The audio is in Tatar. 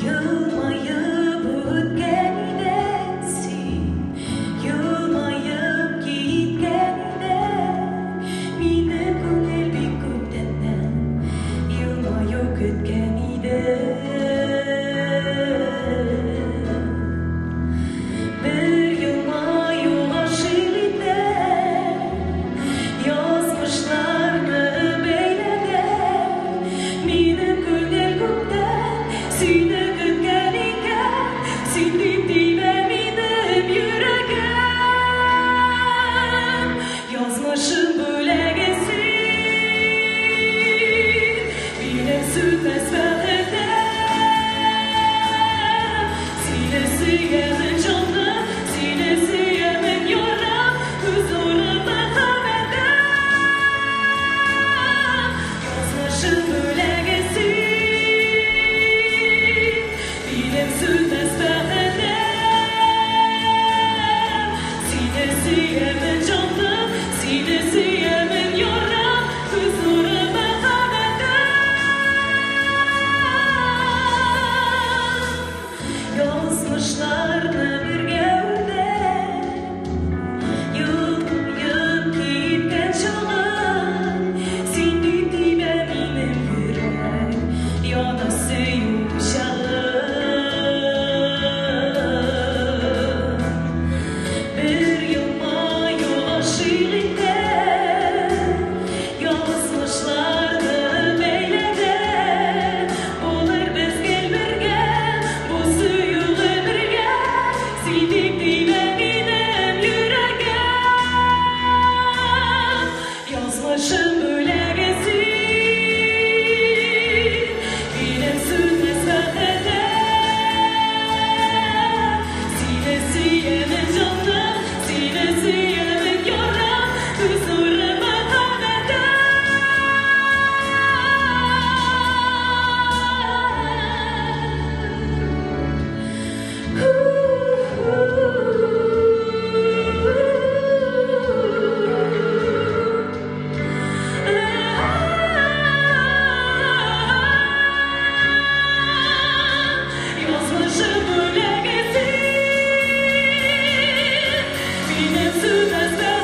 Елмаеп үткән идең син, елмаеп киткән идең. Минем күңел бик күптәннән елмаю көткән иде. Бер елмаю гашыйк итә, язмышларны бәйләгән. Минем күңел күптән сине көткән икән, син дип тибә минем йөрәгем. Язмышым бүләге син, минем сүнмәс бәхетем. Сине сөямен җанлы, сине сөямен ярым, хозурым, мәхәббәтем. Язмышым бүләге син, минем сүнмәс бәхетем. Сине сөямен җанлы, сине сөямен ярым, хозурым, мәхәббәтем. Язмышларны бергә үрдек, елмаеп киткән чагың. Син дип тибә минем йөрәк, яна сөю учагым. Бер елмаю гашыйк итә, язмышларны бәйләгән. Булыр без гел бергә, бу сөю гомергә. Син дип тибә минем йөрәгем. Язмышым бүләге син, минем сүнмәс бәхетем. Сине сөямен җаным, сине сөямен ярым, хозурым, мәхәббәтем. Язмышым бүләге син, минем сүнмәс.